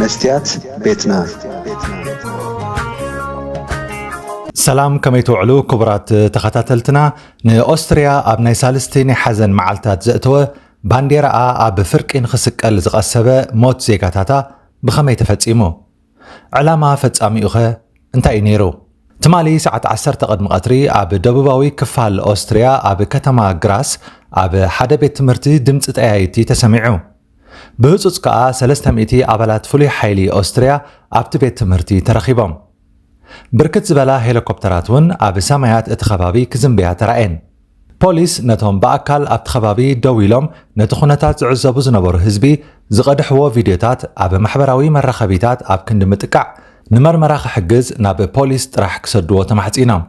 መስትያት ቤትና። ሰላም፣ ከመይ ትውዕሉ ክቡራት ተኸታተልትና? ንኦስትርያ ኣብ ናይ ሳልስቲ ናይ ሓዘን መዓልታት ዘእተወ፣ ባንዴራኣ ኣብ ፍርቂ ንኽስቀል ዝቐሰበ ሞት ዜጋታታ ብኸመይ ተፈጺሙ? ዕላማ ፈጻሚኡኸ እንታይ እዩ ነይሩ? ትማሊ ሰዓት ዓሰርተ ቅድሚ ቀትሪ ኣብ ደቡባዊ ክፋል ኦስትርያ ኣብ ከተማ ግራስ ኣብ ሓደ ቤት ትምህርቲ ድምፂ ጠያይቲ ተሰሚዑ። ብህጹጽ ከኣ ሰለስተ ሚእቲ ኣባላት ፍሉይ ሓይሊ ኦስትርያ ኣብቲ ቤት ትምህርቲ ተረኺቦም። ብርክት ዝበላ ሄሊኮፕተራት እውን ኣብ ሰማያት እቲ ከባቢ ክዝንብያ ተራእየን። ፖሊስ ነቶም ብኣካል ኣብቲ ከባቢ ደው ኢሎም ነቲ ኩነታት ዝዕዘቡ ዝነበሩ ህዝቢ ዝቐድሕዎ ቪድዮታት ኣብ ማሕበራዊ መራኸቢታት ኣብ ክንዲ ምጥቃዕ፣ ንመርመራ ክሕግዝ ናብ ፖሊስ ጥራሕ ክሰድዎ ተማሕጺኖም።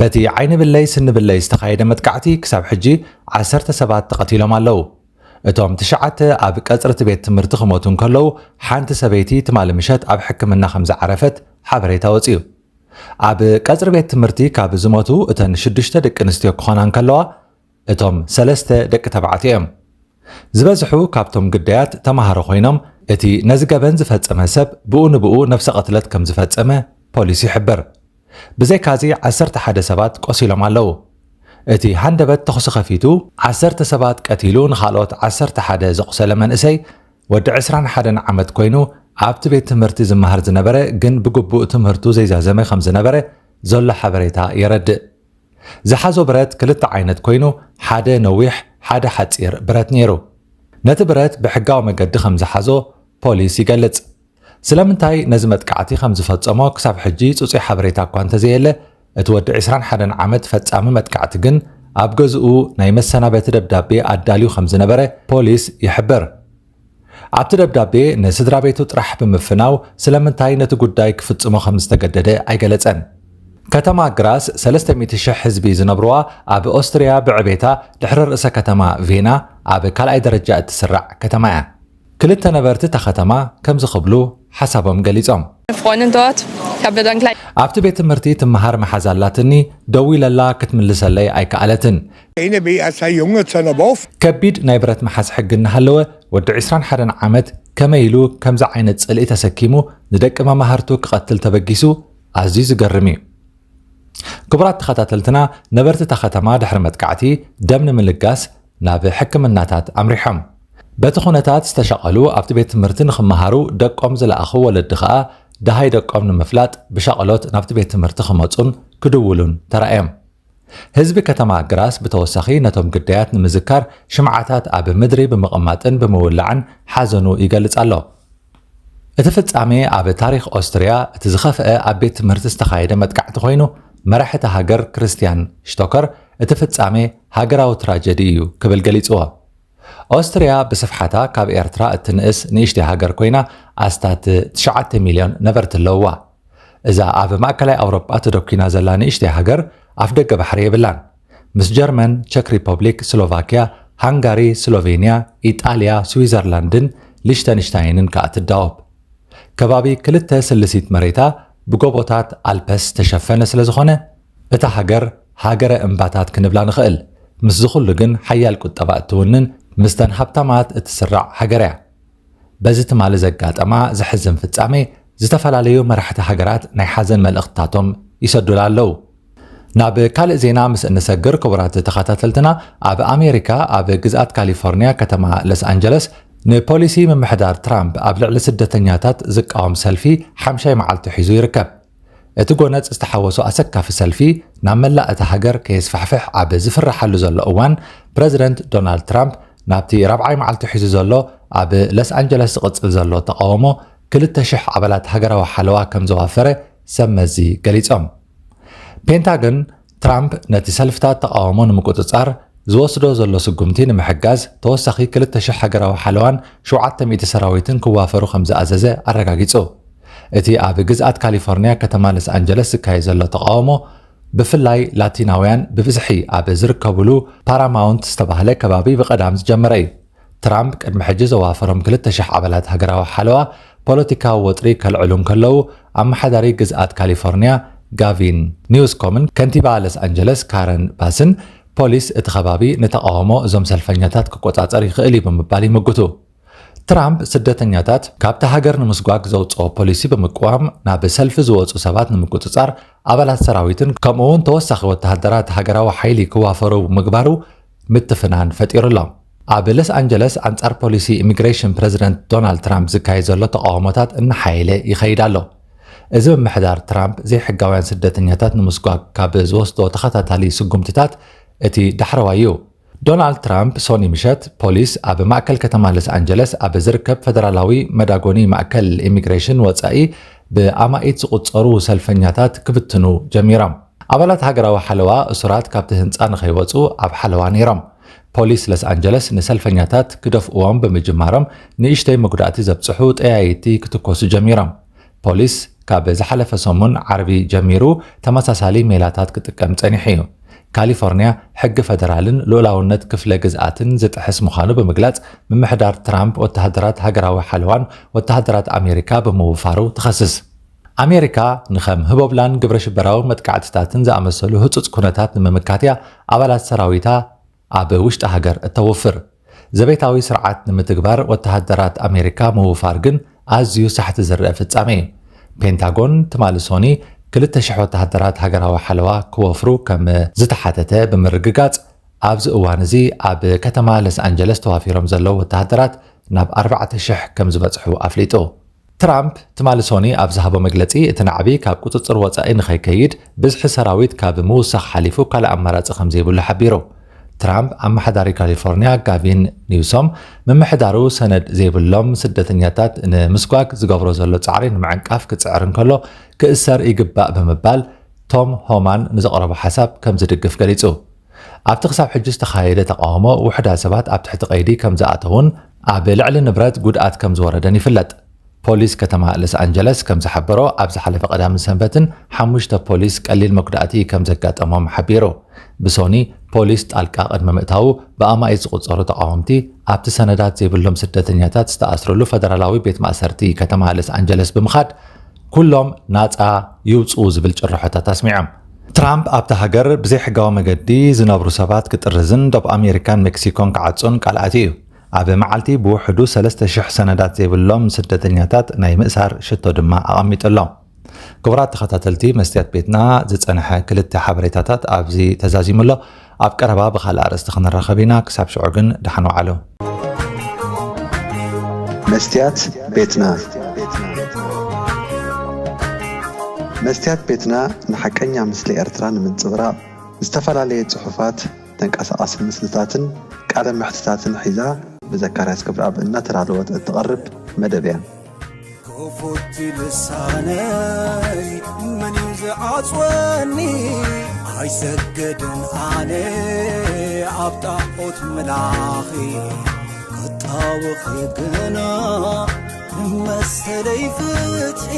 በቲ ዓይኒ ብለይ ስኒ ብለይ ዝተኻየደ መጥቃዕቲ ክሳብ ሕጂ ዓሰርተ ሰባት ተቐቲሎም ኣለዉ። እቶም ትሽዓተ ኣብ ቀጽሪ እቲ ቤት ትምህርቲ ክሞቱ እንከለዉ፣ ሓንቲ ሰበይቲ ትማሊ ምሸት ኣብ ሕክምና ከም ዝዓረፈት ሓበሬታ ወጺኡ። ኣብ ቀጽሪ ቤት ትምህርቲ ካብ ዝሞቱ እተን ሽዱሽተ ደቂ ኣንስትዮ ክኾና እንከለዋ፣ እቶም ሰለስተ ደቂ ተባዕትዮ እዮም። ዝበዝሑ ካብቶም ግዳያት ተማሃሮ ኮይኖም፣ እቲ ነዚ ገበን ዝፈጸመ ሰብ ብኡ ንብኡ ነፍሰ ቅትለት ከም ዝፈጸመ ፖሊስ ይሕብር። ብዘይካዚ ዓሰርተ ሓደ ሰባት ቆሲሎም ኣለዉ። እቲ ሃንደበት ተኹሲ ከፊቱ ዓሰርተ ሰባት ቀቲሉ ንኻልኦት ዓሰርተ ሓደ ዘቑሰለ መንእሰይ ወዲ ዕስራን ሓደን ዓመት ኮይኑ ኣብቲ ቤት ትምህርቲ ዝመሃር ዝነበረ ግን ብግቡእ ትምህርቱ ዘይዛዘመ ከም ዝነበረ ዘሎ ሓበሬታ የረድእ። ዝሓዞ ብረት ክልተ ዓይነት ኮይኑ ሓደ ነዊሕ ሓደ ሓጺር ብረት ነይሩ። ነቲ ብረት ብሕጋዊ መገዲ ከም ዝሓዞ ፖሊስ ይገልጽ። ስለምንታይ ነዚ መጥቃዕቲ ከም ዝፈጸሞ ክሳብ ሕጂ ጽጹይ ሓበሬታ እኳ እንተዘየለ፣ እቲ ወዲ ዕስራን ሓደን ዓመት ፈጻሚ መጥቃዕቲ ግን ኣብ ገዝኡ ናይ መሰናበቲ ደብዳቤ ኣዳልዩ ከም ዝነበረ ፖሊስ ይሕብር። ኣብቲ ደብዳቤ ንስድራ ቤቱ ጥራሕ ብምፍናው ስለምንታይ ነቲ ጉዳይ ክፍጽሞ ከም ዝተገደደ ኣይገለጸን። ከተማ ግራስ ሰለስተ ሚእቲ ሽሕ ህዝቢ ዝነብርዋ ኣብ ኦስትርያ ብዕቤታ ድሕሪ ርእሰ ከተማ ቬና ኣብ ካልኣይ ደረጃ እትስራዕ ከተማ እያ። ክልተ ነበርቲ እታ ከተማ ከምዚ ክብሉ ሓሳቦም ገሊጾም። Freundin dort. Ich habe dann gleich ኣብቲ ቤት ትምህርቲ ትመሃር መሓዝ ኣላትኒ፣ ደዊለላ ክትምልሰለይ ኣይከኣለትን። Ene bi as hy jonger Zanner wof. ከቢድ ናይ ብረት መሓዝ ሕጊ እናሃለወ ወዲ ዕስራን ሓደን ዓመት ከመይ ኢሉ ከምዚ ዓይነት ጽልኢ ተሰኪሙ ንደቂ መማህርቱ ክቐትል ተበጊሱ ኣዝዩ ዝገርም እዩ። ክቡራት ተኸታተልትና፣ ነበርቲ እታ ከተማ ድሕሪ መጥቃዕቲ ደም ንምልጋስ ናብ ሕክምናታት ኣምሪሖም። በቲ ኩነታት ዝተሸቐሉ ኣብቲ ቤት ትምህርቲ ንኽመሃሩ ደቆም ዝለኣኹ ወለዲ ኸኣ ደሃይ ደቆም ንምፍላጥ ብሻቕሎት ናብቲ ቤት ትምህርቲ ክመጹን ክድውሉን ተራእዮም። ህዝቢ ከተማ ግራስ ብተወሳኺ ነቶም ግዳያት ንምዝካር ሽምዓታት ኣብ ምድሪ ብምቕማጥን ብምውላዕን ሓዘኑ ይገልጽ ኣሎ። እቲ ፍጻሜ ኣብ ታሪኽ ኦስትርያ እቲ ዝኸፍአ ኣብ ቤት ትምህርቲ ዝተኻየደ መጥቃዕቲ ኮይኑ፣ መራሒ እታ ሃገር ክርስቲያን ሽቶከር እቲ ፍጻሜ ሃገራዊ ትራጀዲ እዩ ክብል ገሊጽዎ። ኦስትርያ ብስፍሓታ ካብ ኤርትራ እትንእስ ንእሽተይ ሃገር ኮይና፣ ኣስታት ትሽዓተ ሚልዮን ነበርቲ ኣለውዋ። እዛ ኣብ ማእከላይ ኣውሮጳ ተደኲና ዘላ ንእሽተይ ሃገር ኣፍደገ ባሕሪ የብላን። ምስ ጀርመን፣ ቸክ ሪፐብሊክ፣ ስሎቫክያ፣ ሃንጋሪ፣ ስሎቬንያ፣ ኢጣልያ፣ ስዊዘርላንድን ሊሽተንሽታይንን ከኣ ትዳወብ። ከባቢ ክልተ ስልሲት መሬታ ብጎቦታት ኣልፐስ ዝተሸፈነ ስለ ዝኾነ፣ እታ ሃገር ሃገረ እምባታት ክንብላ ንኽእል። ምስዚ ኩሉ ግን ሓያል ቁጠባ እትውንን ምስተን ሃብታማት እትስራዕ ሃገር እያ። በዚ ትማሊ ዘጋጠማ ዘሕዝን ፍጻሜ ዝተፈላለዩ መራሕቲ ሃገራት ናይ ሓዘን መልእኽትታቶም ይሰዱላ ኣለዉ። ናብ ካልእ ዜና ምስ እንሰግር፣ ክቡራት ተኸታተልትና፣ ኣብ ኣሜሪካ ኣብ ግዝኣት ካሊፎርኒያ ከተማ ሎስ ኣንጀለስ ንፖሊሲ ምምሕዳር ትራምፕ ኣብ ልዕሊ ስደተኛታት ዝቃወም ሰልፊ ሓምሻይ መዓልቱ ሒዙ ይርከብ። እቲ ጎነጽ ዝተሓወሶ ኣሰካፊ ሰልፊ ናብ መላእ እታ ሃገር ከየስፋሕፍሕ ኣብ ዝፍርሓሉ ዘሎ እዋን፣ ፕረዚደንት ዶናልድ ትራምፕ ናብቲ ራብዓይ መዓልቱ ሒዙ ዘሎ ኣብ ሎስ ኣንጀለስ ዝቕጽል ዘሎ ተቓውሞ ክልተ ሽሕ ኣባላት ሃገራዊ ሓለዋ ከም ዘዋፈረ ሰብ መዚ ገሊጾም። ፔንታገን ትራምፕ ነቲ ሰልፍታት ተቓውሞ ንምቁጽጻር ዝወስዶ ዘሎ ስጉምቲ ንምሕጋዝ ተወሳኺ ክልተ ሽሕ ሃገራዊ ሓለዋን ሸውዓተ ሚእቲ ሰራዊትን ክዋፈሩ ከም ዝኣዘዘ ኣረጋጊጹ። እቲ ኣብ ግዝኣት ካሊፎርኒያ ከተማ ሎስ ኣንጀለስ ዝካየድ ዘሎ ተቓውሞ ብፍላይ ላቲናውያን ብብዝሒ ኣብ ዝርከብሉ ፓራማውንት ዝተባህለ ከባቢ ብቐዳም ዝጀመረ እዩ። ትራምፕ ቅድሚ ሕጂ ዘዋፈሮም ክልተ ሽሕ ኣባላት ሃገራዊ ሓለዋ ፖለቲካዊ ወጥሪ ከልዕሉ እንከለዉ፣ ኣመሓዳሪ ግዝኣት ካሊፎርኒያ ጋቪን ኒውስኮምን ከንቲባ ሎስ ኣንጀለስ ካረን ባስን ፖሊስ እቲ ከባቢ ንተቓውሞ እዞም ሰልፈኛታት ክቆጻጸር ይኽእል እዩ ብምባል ይምጉቱ። ትራምፕ ስደተኛታት ካብቲ ሃገር ንምስጓግ ዘውፅኦ ፖሊሲ ብምቅዋም ናብ ሰልፊ ዝወፁ ሰባት ንምቁፅፃር ኣባላት ሰራዊትን ከምኡ እውን ተወሳኺ ወተሃደራት ሃገራዊ ሓይሊ ክዋፈሩ ምግባሩ ምትፍናን ፈጢሩ ኣሎ። ኣብ ሎስ ኣንጀለስ ኣንጻር ፖሊሲ ኢሚግሬሽን ፕረዚደንት ዶናልድ ትራምፕ ዝካየድ ዘሎ ተቃውሞታት እናሓየለ ይኸይድ ኣሎ። እዚ ምምሕዳር ትራምፕ ዘይሕጋውያን ስደተኛታት ንምስጓግ ካብ ዝወስዶ ተኸታታሊ ስጉምትታት እቲ ዳሕረዋይ እዩ። ዶናልድ ትራምፕ ሶኒ ምሸት ፖሊስ ኣብ ማእከል ከተማ ሎስ ኣንጀለስ ኣብ ዝርከብ ፈደራላዊ መዳጎኒ ማእከል ኢሚግሬሽን ወጻኢ ብኣማኢት ዝቑጸሩ ሰልፈኛታት ክብትኑ ጀሚሮም። ኣባላት ሃገራዊ ሓለዋ እሱራት ካብቲ ህንጻ ንኸይወጹ ኣብ ሓለዋ ነይሮም። ፖሊስ ሎስ ኣንጀለስ ንሰልፈኛታት ክደፍእዎም ብምጅማሮም ንእሽተይ መጉዳእቲ ዘብጽሑ ጠያይቲ ክትኮሱ ጀሚሮም። ፖሊስ ካብ ዝሓለፈ ሰሙን ዓርቢ ጀሚሩ ተመሳሳሊ ሜላታት ክጥቀም ጸኒሑ እዩ። ካሊፎርኒያ ሕጊ ፈደራልን ልኡላውነት ክፍለ ግዝኣትን ዝጥሕስ ምዃኑ ብምግላጽ ምምሕዳር ትራምፕ ወተሃደራት ሃገራዊ ሓለዋን ወተሃደራት ኣሜሪካ ብምውፋሩ ትኸስስ። ኣሜሪካ ንኸም ህቦብላን ግብረ ሽበራዊ መጥቃዕትታትን ዝኣመሰሉ ህጹጽ ኩነታት ንምምካት እያ ኣባላት ሰራዊታ ኣብ ውሽጢ ሃገር እተውፍር። ዘቤታዊ ስርዓት ንምትግባር ወተሃደራት ኣሜሪካ ምውፋር ግን ኣዝዩ ሳሕቲ ዝረአ ፍጻሜ እዩ። ፔንታጎን ትማሊ ሶኒ ክልተ ሽሕ ወተሃደራት ሃገራዊ ሓለዋ ክወፍሩ ከም ዝተሓተተ ብምርግጋጽ፣ ኣብዚ እዋን እዚ ኣብ ከተማ ሎስ ኣንጀለስ ተዋፊሮም ዘለዉ ወተሃደራት ናብ ኣርባዕተ ሽሕ ከም ዝበጽሑ ኣፍሊጡ። ትራምፕ ትማሊ ሶኒ ኣብ ዝሃቦ መግለጺ፣ እቲ ናዕቢ ካብ ቁጽጽር ወጻኢ ንኸይከይድ ብዝሒ ሰራዊት ካብ ምውሳኽ ሓሊፉ ካልእ ኣማራጺ ከም ዘይብሉ ሓቢሩ። ትራምፕ ኣመሓዳሪ ካሊፎርኒያ ጋቪን ኒውሶም ምምሕዳሩ ሰነድ ዘይብሎም ስደተኛታት ንምስጓግ ዝገብሮ ዘሎ ጻዕሪ ንምዕንቃፍ ክጽዕር እንከሎ ክእሰር ይግባእ ብምባል ቶም ሆማን ንዘቕረቦ ሓሳብ ከም ዝድግፍ ገሊጹ። ኣብቲ ክሳብ ሕጂ ዝተኻየደ ተቓውሞ ውሑዳት ሰባት ኣብ ትሕቲ ቀይዲ ከም ዝኣተዉን ኣብ ልዕሊ ንብረት ጉድኣት ከም ዝወረደን ይፍለጥ። ፖሊስ ከተማ ሎስ ኣንጀለስ ከም ዝሓበሮ ኣብ ዝሓለፈ ቀዳምን ሰንበትን ሓሙሽተ ፖሊስ ቀሊል መጉዳእቲ ከም ዘጋጠሞም ሓቢሩ። ብሶኒ ፖሊስ ጣልቃ ቅድሚ ምእታዉ ብኣማኢት ዝቑጸሩ ተቓወምቲ ኣብቲ ሰነዳት ዘይብሎም ስደተኛታት ዝተኣስርሉ ፈደራላዊ ቤት ማእሰርቲ ከተማ ሎስ ኣንጀለስ ብምኻድ ኩሎም ናጻ ይውጽኡ ዝብል ጭርሖታት ኣስሚዖም። ትራምፕ ኣብታ ሃገር ብዘይሕጋዊ መገዲ ዝነብሩ ሰባት ክጥርዝን ዶብ ኣሜሪካን ሜክሲኮን ክዓጹን ቃል ኣትዩ እዩ። ኣብ መዓልቲ ብውሕዱ ሰለስተ ሽሕ ሰነዳት ዘይብሎም ስደተኛታት ናይ ምእሳር ሽቶ ድማ ኣቐሚጡ ኣሎ። ክቡራት ተኸታተልቲ መስትያት ቤትና ዝጸንሐ ክልተ ሓበሬታታት ኣብዚ ተዛዚሙ ኣሎ። ኣብ ቀረባ ብኻልእ ኣርእስቲ ክንራኸብ ኢና። ክሳብ ሽዑ ግን ደሓን ወዓሉ። መስትያት ቤትና። መስትያት ቤትና ንሓቀኛ ምስሊ ኤርትራ ንምንጽብራቕ ዝተፈላለየ ጽሑፋት፣ ተንቀሳቓሲ ምስልታትን ቃለ መሕትታትን ሒዛ ብዘካርያስ ክብረኣብ እናተዳለወት እትቐርብ መደብ እያ። ክፉት ልሳነይ መን እዩ ዝዓጽወኒ? ኣይሰግድን ኣነ ኣብ ጣዖት ምላኺ፣ ክጣወኺ ግና መሰለይ ፍትሒ።